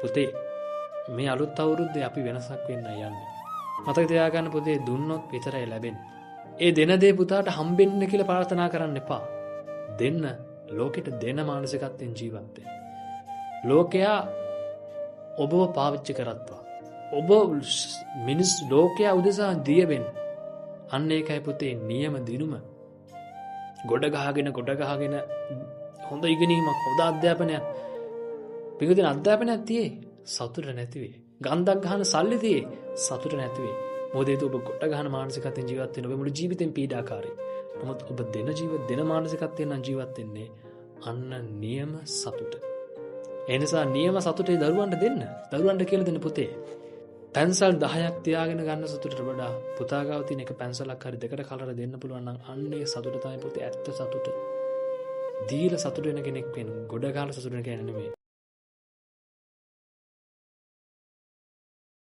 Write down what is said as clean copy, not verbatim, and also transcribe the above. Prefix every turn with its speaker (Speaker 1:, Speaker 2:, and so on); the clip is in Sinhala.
Speaker 1: පුතේ, මේ අලුත් අවුරුද්දේ අපි වෙනසක් වෙන්න යන්නේ. මතක තියාගන්න පුතේ, දුන්නොත් විතරයි ලැබෙන්නේ. ඒ දෙන දේ පුතාට හම්බෙන්න කියලා ප්‍රාර්ථනා කරන්න එපා. දෙන්න, ලෝකෙට දෙන මානසිකත්වයෙන් ජීවත් වෙන්න. ලෝකයා ඔබව පාවිච්චි කරත්වා. ඔබ මිනිස් ලෝකයා උදෙසා දිය වෙන්න. අන්න ඒකයි පුතේ නියම දිනුම. ගොඩ ගහගෙන ගොඩ ගහගෙන හොඳ ඉගෙනීමක්, හොඳ අධ්‍යාපනයක්. පිටුදින අධ්‍යාපනයක් තියේ සතුට නැති වෙයි. ගන්ධක් ගහන සල්ලි තියේ සතුට නැති වෙයි. මොකද හේතුව ඔබ ගොඩ ගහන මානසිකත්වයෙන් ජීවත් වෙන ඔබ මුළු ජීවිතේම පීඩාකාරී. නමුත් ඔබ දෙන ජීවිත දෙන මානසිකත්වයෙන් නම් ජීවත් වෙන්නේ අන්න නියම සතුට. ඒ නිසා නියම සතුටේ දරුවන්ට දෙන්න. දරුවන්ට කියලා දෙන්න පුතේ. පැන්සල් 10ක් තියාගෙන ගන්න සතුටට වඩා පුතා ගාව තියෙන එක පැන්සලක් හරි දෙකට කලර දෙන්න පුළුවන් නම් අන්න ඒ සතුට තමයි පුතේ ඇත්ත සතුට. දීලා සතුට වෙන කෙනෙක් වෙන්න, ගොඩ ගහලා සතුට වෙන කෙනෙක් නෙමෙයි.